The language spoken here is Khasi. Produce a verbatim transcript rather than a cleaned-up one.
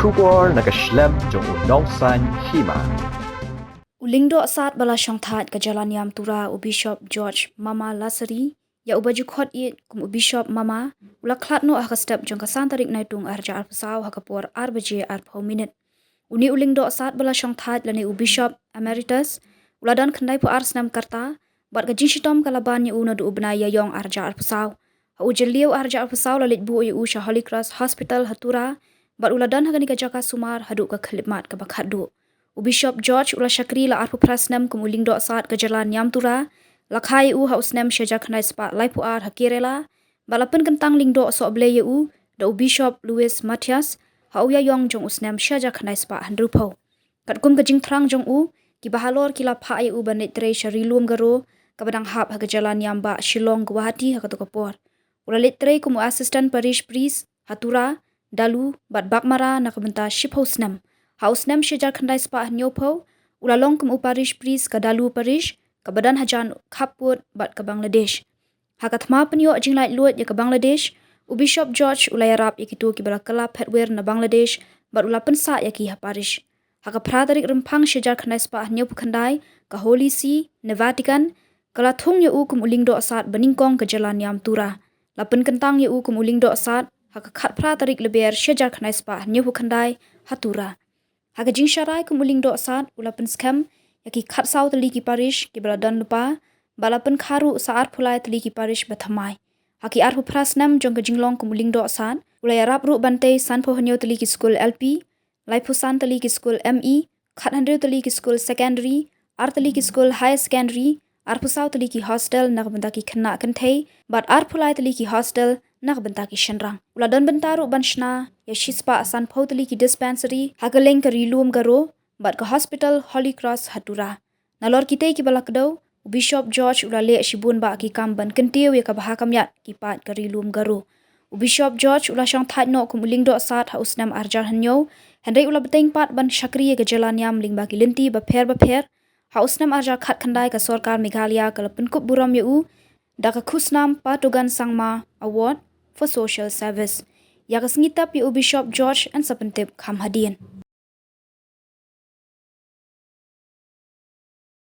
Khubor na ka shlem jong u Nongsaiñ Hima. U lyngdoh sad ba la shongthait ka jylla Niamtura, u Bishop George Mama Lasari, ïa uba ju khot ïeit kum u Bishop Mama, u la khlad noh ha ka step jong ka san tarik Naitung arhajar arphew saw ha ka por ar baje arphew minit. Une u lyngdoh sad ba la shongthait lane u Bishop Emeritus u la don khyndaiphew ar snem ka rta, bad ka jingshitom ka la ban ïa u naduh u bnai Ïaïong arhajar arphew saw. Ha u Jylliew arhajar arphew saw la leit buh ïa u sha Holy Cross Hospital ha Tura, bad u la don ha kane ka jaka sumar haduh ka khyllipmat kaba khatduh. U Bishop George u la shakri la arphew phra snem kum u lyngdoh sad ka jylla Niamtura, la kha ïa u ha u snem shihajar khyndai spah laiphew ar ha Kerala, bad la pynkyntang lyngdoh sohblei ïa u da u Bishop Louis Mathias ha u Ïaïong jong u snem shihajar khyndai spah hynriewphew. Katkum ka jingthrang jong u, kiba halor ki la phah ïa u ban leit trei sha Ri Lum Garo, kaba dang hap ha ka jylla Niam Bah Shillong Guwahati ha kato ka por. U la leit trei kum u Assistant Parish Priest ha Tura, Dalu bad Baghmara na ka bynta shiphew snem. Ha u snem shihajar khyndai spah hynñiewphew, u la long kum u Parish Priest ka Dalu Parish, kaba don hajan u khappud bad ka Bangladesh. Ha ka thma pynïoh jinglaitluid ïa ka Bangladesh, u Bishop George u la ïarap ïa kito kiba la kylla phetwir na Bangladesh, bad u la pynsah ïa ki ha parish. Ha ka phra tarik Rymphang shihajar khyndai spah hynñiewphew khyndai, ka Holy See ne Vatican ka la thung ïa u kum u lyngdoh sad ba nyngkong ka jylla Niamtura. La pynkyntang ïa u kum u lyngdoh sad ha ka khatphra tarik Lber shihajar khyndai spah hynñiewphew khyndai ha Tura. Ha ka jingsharai kum u lyngdoh sad, u la pynskhem ïa ki khatsaw tylli ki parish kiba la don lypa, bad la pynkha ruh sa arphew lai tylli ki parish ba thymmai. Ha ki arphew phra snem jong ka jinglong kum u lyngdoh sad, u la ïarap ruh ban tei sanphew hynñiew tylli ki skul L P, laiphew san tylli ki skul M E, khathynriew tylli ki skul secondary, ar tylli ki skul higher secondary, arphew saw tylli ki hostel na ka bynta ki khynnah kynthei, bad arphew lai tylli ki hostel na ka bynta ki shynrang. U la don bynta ruh ban shna ïa shispah sanphew tylli ki dispensary ha kylleng ka Ri Lum Garo, bad ka Hospital Holy Cross ha Tura. Nalor kitei kiba la kdew, u Bishop George u la leh shibun bah ki kam ban kyntiew ïa ka bha ka miat ki paid ka Ri Lum Garo. U Bishop George u la shongthait noh kum u lyngdoh sad ha u snem arhajar hynñiew, hynrei u la bteng pat ban shakri ïa ka jylla Niam lyngba ki lynti bapher bapher, ha u snem arhajar khatkhyndai ka sorkar Meghalaya ka la pynkup burom ïa u da ka khusnam Patogan Sangma Award for Social Service. Ïa ka sngi tap ïa u Bishop George yn sa pyntip kham hadien.